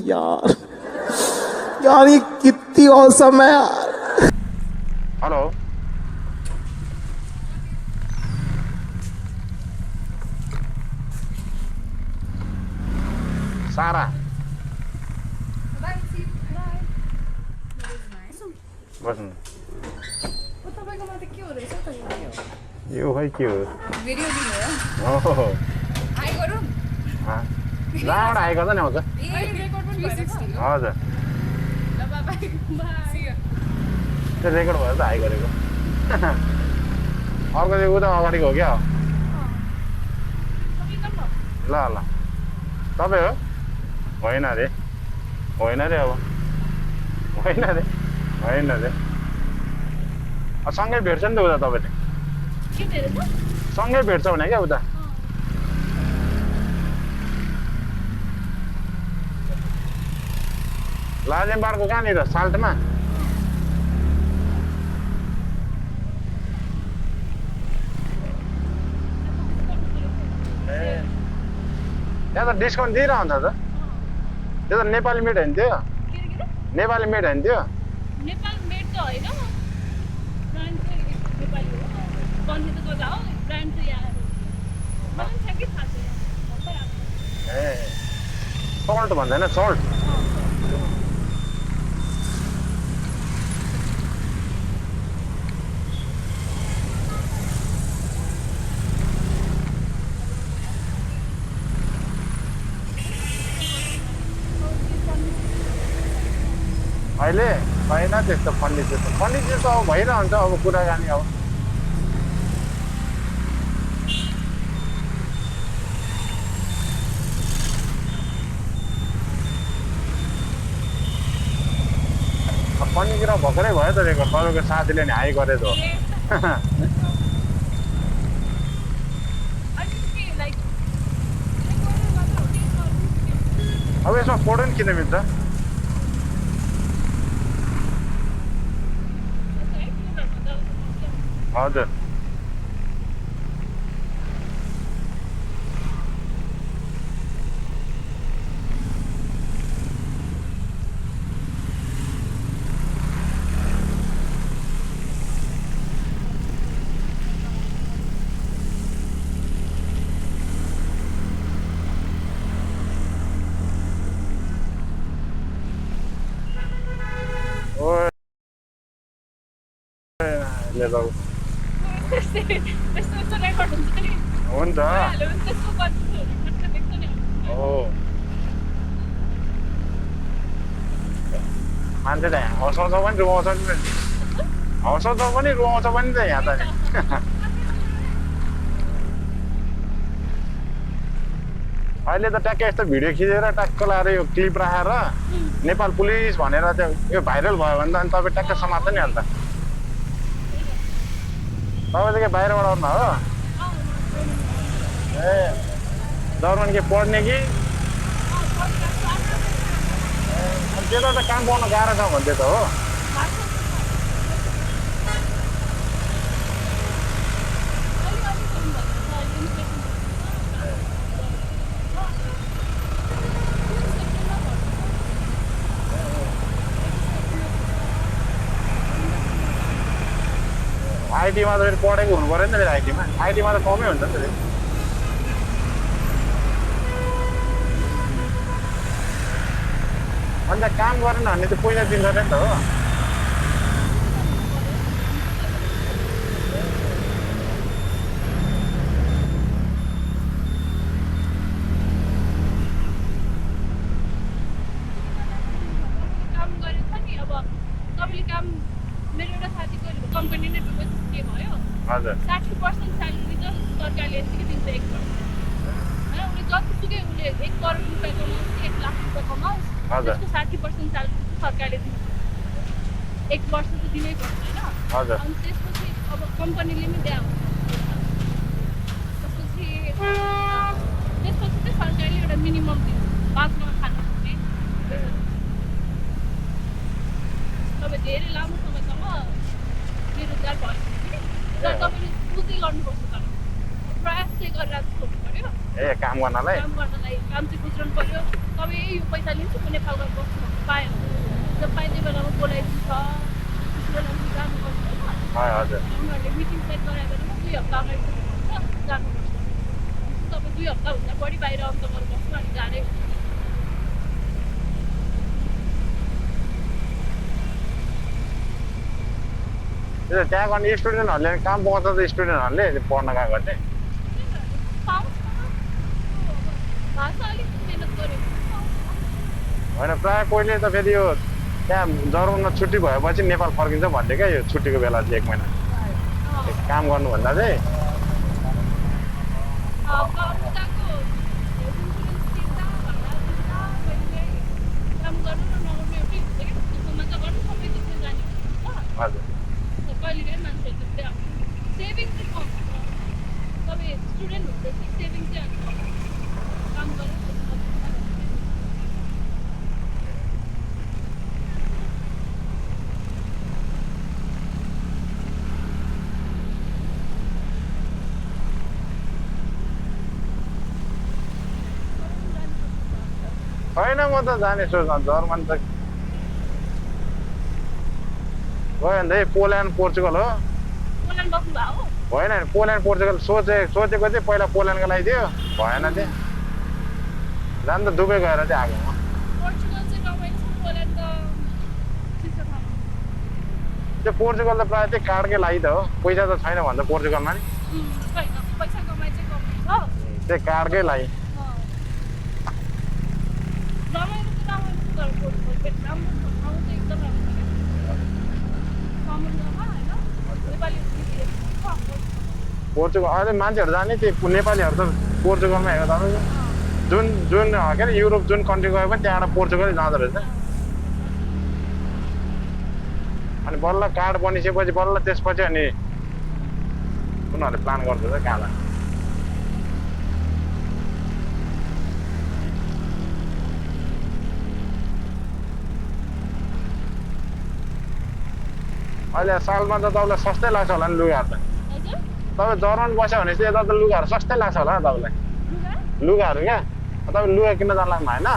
यार यार ये कितनी औसम है यार। हेलो सारा बस्नु यो खै के हो ओहो जहाँबाट आएको त नि आउँछ हजुर त्यो रेकर्ड भएर त हाई गरेको अर्को चाहिँ उता अगाडिको हो क्या ल ल तपाईँ हो होइन अरे होइन अरे अब होइन अरे होइन अरे सँगै भेट्छ नि त उता तपाईँले सँगै भेट्छ भने क्या उता लाजेमबारको कहाँनिर साल्टमा त्यहाँ त डिस्काउन्ट दिइरहन्छ त त्यो त नेपाली मेड होइन त्यो नेपाली मेड होइन त्यो नेपाल मेड त होइन ब्रान्ड चाहिँ नेपाली हो बन्ने त गदा हो ब्रान्ड चाहिँ यहाँ मलाई ठ्याक्कै थाहा छैन ए सल्ट भन्दैन सल्ट अहिले छैन त्यस्तो पण्डितजी त अब भइरहन्छ अब कुराकानी अब पण्डितजी भर्खरै भयो त रेकर्ड तपाईँको साथीले नि हाई गरे त अब यसमा फोटो नि किन मिल्छ हजुर त्यस्तो रेकर्ड हुन्छ नि हुन्छ त्यस्तो देख्छ नि हो मान्छे त हँसाउँछ पनि रुवाउँछ नि हँसाउँछ पनि रुवाउँछ पनि त यहाँ त नि अहिले त ट्याक्कै यस्तो भिडियो खिचेर ट्याक्क लाएर यो क्लिप राखेर नेपाल पुलिस भनेर त्यो यो भाइरल भयो भने त अनि तपाईँ ट्याक्क समात्छ नि अन्त तपाईँ चाहिँ के बाहिरबाट आउनु हो ए जर्मन के पढ्ने कि त्यता त काम पाउन गाह्रो छ भन्थ्यो त हो आइटीमा त फेरि पढेको हुनु पऱ्यो नि त फेरि आइटीमा त कमै हुन्छ नि त फेरि अन्त काम गरेन भने त पैसा दिन्छ नि त हो काम गरेछ नि अब तपाईँले काम मेरो एउटा साथीको कम्पनी नै के भयो हजुर 60% स्यालेरी त सरकारले यतिकै दिन्छ 1 वर्ष होइन उसले जतिसुकै उसले 1 करोड रुपियाँ कमाओस् 1 लाख रुपियाँ कमाओस् त्यसको 60% स्यालेरी सरकारले दिन्छ 1 वर्ष त दिनै पर्छ होइन अनि त्यसपछि अब कम्पनीले नै दिया हुन्छ त्यसपछि चाहिँ सरकारले एउटा मिनिमम दिन्छ बादमा खानु सक्ने तपाईँ धेरै लामो समयसम्म बेरोजगार भयो भने तर तपाईँले बुझ्दै गर्नुपर्छ तर प्रयास चाहिँ गरेर छोड्नु पर्यो ए काम गर्नलाई काम चाहिँ बुझ्नु पर्यो तपाईँ यो पैसा लिन्छु म नेपाल गएर बस्छु भन्नु पाएन जब पाइने बेलामा बोलाइदिन्छ त्यति बेला जानुपर्छ होइन हजुर उनीहरूले मिटिङ सेट गरायो भने 2 हप्ता अगाडि जानुपर्छ तपाईँ 2 हप्ताभन्दा बढी बाहिर अन्त गरेर बस्नु अनि गाह्रै हुन्छ त्यहाँ गर्ने स्टुडेन्टहरूले काम पाउँछ त स्टुडेन्टहरूले पढ्न गएको चाहिँ पाउँछ भाषा अलिक मिहिनेत गऱ्यो होइन प्रायः कोहीले त फेरि यो त्यहाँ जर्मनमा छुट्टी भएपछि नेपाल फर्किन्छ भन्थे क्या यो छुट्टीको बेला चाहिँ 1 महिना काम गर्नुभन्दा चाहिँ हजुर कहिलेकाहीँ मान्छेहरू त्यहाँ सेभिङ चाहिँ कम तपाईँ स्टुडेन्ट हुँदैछ सेभिङ चाहिँ अलिक कम काम गरेर होइन म त जाने सोच जर्मन त गयो भने चाहिँ पोल्यान्ड पोर्चुगल हो पोल्यान्ड बस्नु भएको होइन पोल्यान्ड पोर्चुगल सोचेको चाहिँ पहिला पोल्यान्डको लागि थियो भएन चाहिँ जान त दुबई गएर चाहिँ आएको म पोर्चुगल चाहिँ रमाइलो छ पोल्यान्ड त चिसो ठाउँ त्यो पोर्चुगल त प्रायः त्यही कार्डकै लागि त हो पैसा त छैन भन्छ पोर्चुगलमा नि पैसा कमाइ चाहिँ कमाइ छ त्यही कार्डकै लागि रमाइलो त रमाइलो छ तर पोर्चुगल राम्रो छ ठाउँ चाहिँ एकदम राम्रो छ समुद्रमा होइन नेपाली पोर्चुगल अहिले मान्छेहरू जाने त्यो नेपालीहरू त पोर्चुगलमा हेर्दा तपाईँको जुन के अरे युरोप जुन कन्ट्री गयो भने त्यहाँबाट पोर्चुगलै जाँदो रहेछ अनि बल्ल कार्ड बनिसकेपछि बल्ल त्यसपछि अनि उनीहरूले प्लान गर्दैछ कहाँ जाने अहिले सालमा त तपाईँलाई सस्तै लाग्छ होला नि लुगाहरू त तपाईँ जर्मन बस्यो भने चाहिँ यता त लुगाहरू सस्तै लाग्छ होला तपाईँलाई लुगाहरू क्या तपाईँ लुगा किन्न जानु लाग्नु होइन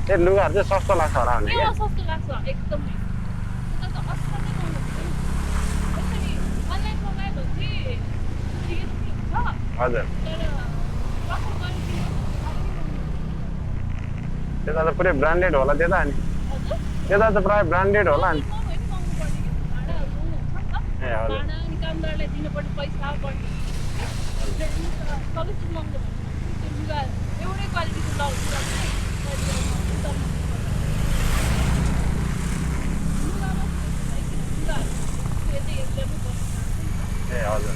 त्यो लुगाहरू चाहिँ सस्तो लाग्छ होला भने क्या सस्तो लाग्छ एकदमै त्यो त असाध्यै महँगो हुन्छ नि यसरी अनलाइन मगायो भने चाहिँ ठिकै हुन्छ हजुर तर प्रफर गरेर त्यता त पुरै ब्रान्डेड होला त्यता नि हजुर त्यता त प्रायः ब्रान्डेड होला नि ए हजुर भाडा अनि कामदारलाई दिनुपर्ने पैसा पर्ने सबै चिज महँगो भयो त्यो लुगा एउटै क्वालिटीको लगाउँछ ए हजुर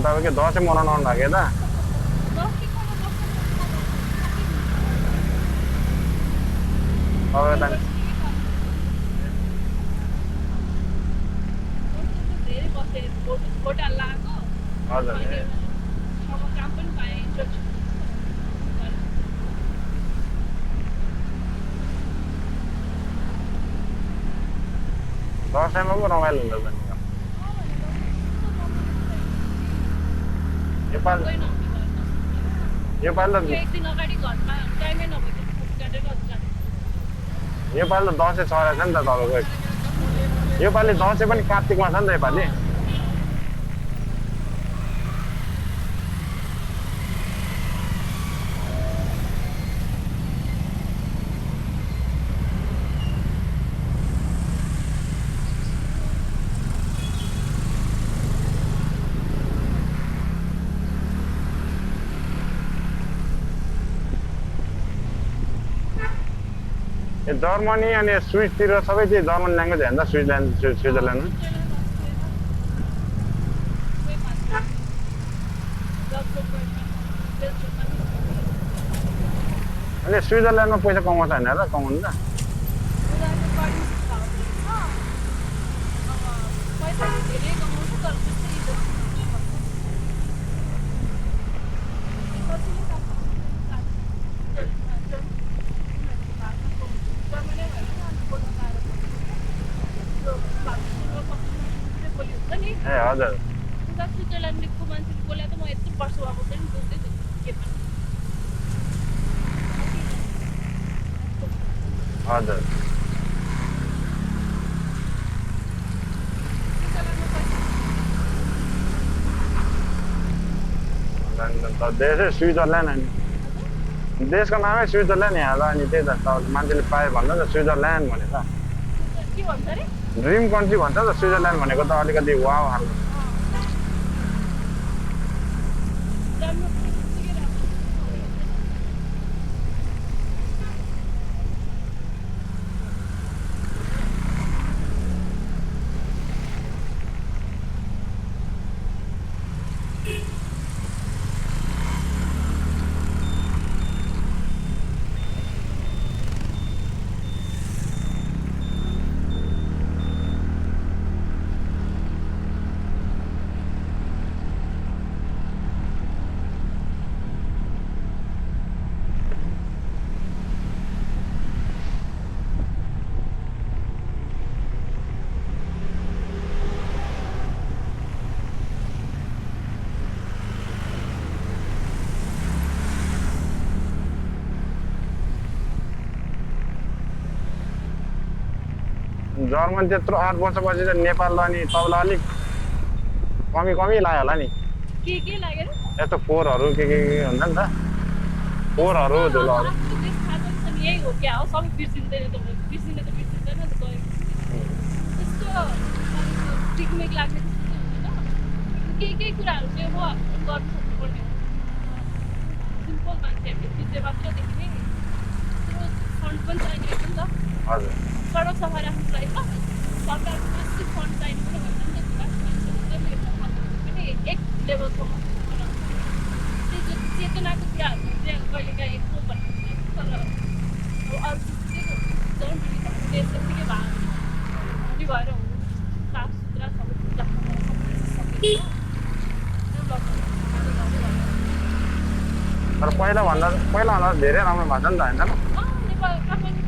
तपाईँको दसैँ मनाउनु आउनु भएको यता तपाईँ त हजुर दसैँमा पो रमाइलो हुन्छ नि योपालि त दसैँ सरेको छ नि त तपाईँको योपालि दसैँ पनि कार्तिकमा छ नि त योपालि जर्मनी अनि स्विसतिर सबै चाहिँ जर्मन ल्याङ्ग्वेज हेर्दा स्विजरल्यान्डमा अनि स्विजरल्यान्डमा पैसा कमाउँछ होइन र कमाउनु त उनीहरूको currency छ, पैसा धेरै कमाउँछ तर त्यस्तै इज्जत चाहिँ भन्छ। सजिलै काम गर्छ। भाषाको जर्मनै भएर नि बोल्न गाह्रो पर्छ। त्यो भाषा पूर्व बोली हुन्छ नि ए हजुर उता स्विजरल्यान्डको मान्छेले बोले त म यत्रो वर्ष भएको पनि बुझ्दै थिएँ के पनि हजुर देशै स्विजरल्यान्ड अनि देशको नामै स्विजरल्यान्ड यहाँ ल अनि त्यही त मान्छेले प्रायः भन्छ त स्विजरल्यान्ड भनेर के भन्छ अरे ड्रिम कन्ट्री भन्छ त स्विजरल्यान्ड भनेको त अलिकति वाउ खालको राम्रो पनि के राम्रो जर्मन त्यत्रो 8 वर्षपछि त नेपाल अनि तपाईँलाई अलिक कमी कमी लाग्यो होला नि के लाग्यो र यस्तो फोहोरहरू के हुन्छ नि त फोहोरहरू धुलोहरू आफ्नो देश थाहा पनि छ नि यही हो क्या हो सबै बिर्सिँदैन त बिर्सिँदैन त बिर्सिँदैन नि त त्यस्तो पिकनिक लाग्ने त्यस्तो चाहिँ हुँदैन केही कुराहरू चाहिँ अब गर्नु सक्नुपर्ने सिम्पल मान्छेहरूले बिर्से मात्रदेखि नै त्यो फन्ड पनि चाहिएको नि त हजुर सडक सफा राख्नुको लागि सरकारको बेसी फन्ड चाहिने पनि भन्छ नि त पनि एक लेभलसम्म त्यो चेतनाको कुराहरू चाहिँ कहिलेकाहीँ यस्तो भन्नु तर अब अरू चिज चाहिँ देश त्यत्तिकै धनी भएर हुनु साफ सुथरा सबै तर पहिलाभन्दा धेरै राम्रो भएको छ नि त होइन नेपाल काठमाडौँ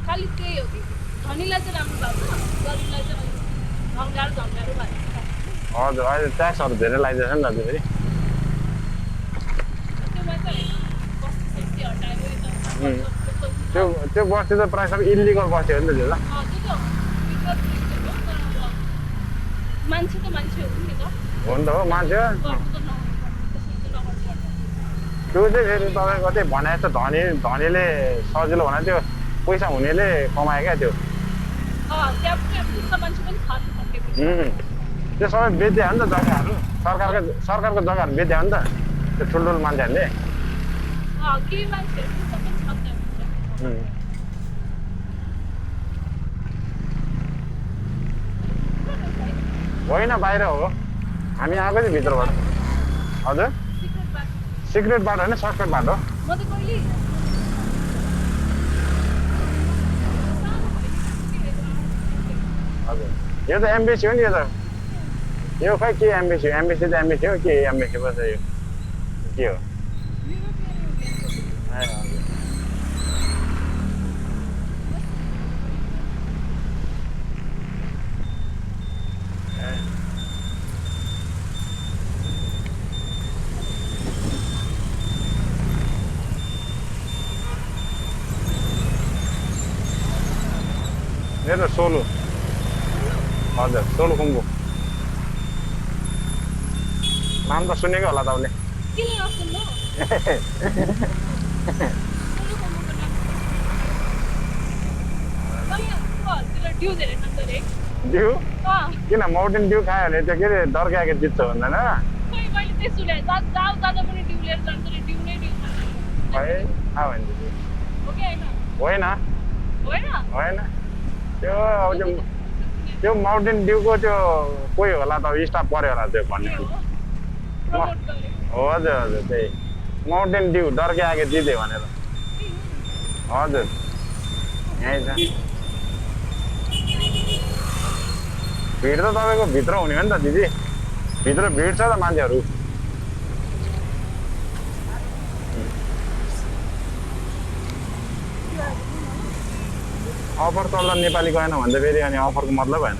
खालि त्यही हो कि धनीलाई चाहिँ राम्रो भएको छ गरिबलाई चाहिँ अलिक झङ्गारो भएको छ हजुर अहिले ट्याक्सहरू धेरै लगाइदिएछ नि त फेरि त्योमा चाहिँ होइन बस्ती सस्ती हटाएर यता त्यो बस्ती त प्रायः सबै इलिगल बस्ती हो नि त त्यो त त्यो त विगत हो तर अब मान्छे त मान्छे हो नि त हो नि त हो मान्छे गर्नु त त्यसरी चाहिँ नगर्नुपर्छ त्यो चाहिँ फेरि तपाईँको चाहिँ भने जस्तो धनीले सजिलो भने त्यो पैसा हुनेले कमायो क्या त्यो त्यहाँ पनि अब त्यस्तो मान्छे पनि छ नि सकेपछि त्यो सबै बेच्दियो हो नि त जग्गाहरू सरकारको जग्गाहरू बेच्दियो हो नि त त्यो ठुल्ठुलो मान्छेहरूले केही मान्छेहरू सबै छ त्यहाँ होइन बाहिर हो हामी आएको चाहिँ भित्रबाट हजुर सिक्रेट बाटो होइन सर्टकट बाटो म त कहिले हजुर यो त एम्बेसी हो नि यो त यो खै के एम्बेसी हो एम्बेसी त एम्बेसी हो के एम्बेसी पर्छ यो के हो ए हजुर मेरो सोलु हजुर सोलुखुम्बु नाम त सुनेकै होला तपाईँले किन नसुन्नु ड्यू धेरै खान्छ अरे ड्यू किन माउन्टेन ड्यू खायो भने त्यो के अरे डर्काएको जित्छ भन्दैन खोइ मैले त्यही सुने जाँदा पनि ड्यू लिएर जान्छ अरे ड्यू नै ड्यू खान्छ है आयो भने हो कि होइन होइन होइन त्यो अब त्यो माउन्टेन ड्यूको त्यो कोही होला त स्टाफ पऱ्यो होला त्यो भन्ने प्रमोट गरे हजुर हजुर त्यही माउन्टेन ड्यू डरके आगे दिदे भनेर हजुर यहीँ छ भिड त तपाईँको भित्र हुने हो नि त दिदी भित्र भिड छ त मान्छेहरू अफर चल्दा नेपाली गएन भन्दा फेरि अनि अफरको मतलब भएन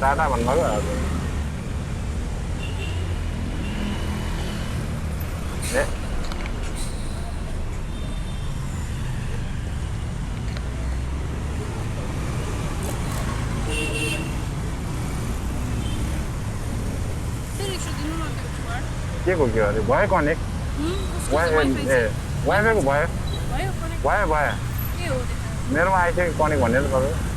डाटा भन्नुभएको हजुर ए के को के अरे भयो कनेक्ट वाइफाईको भयो भयो भयो मेरोमा आइसक्यो कनेक्ट भनेर तपाईँ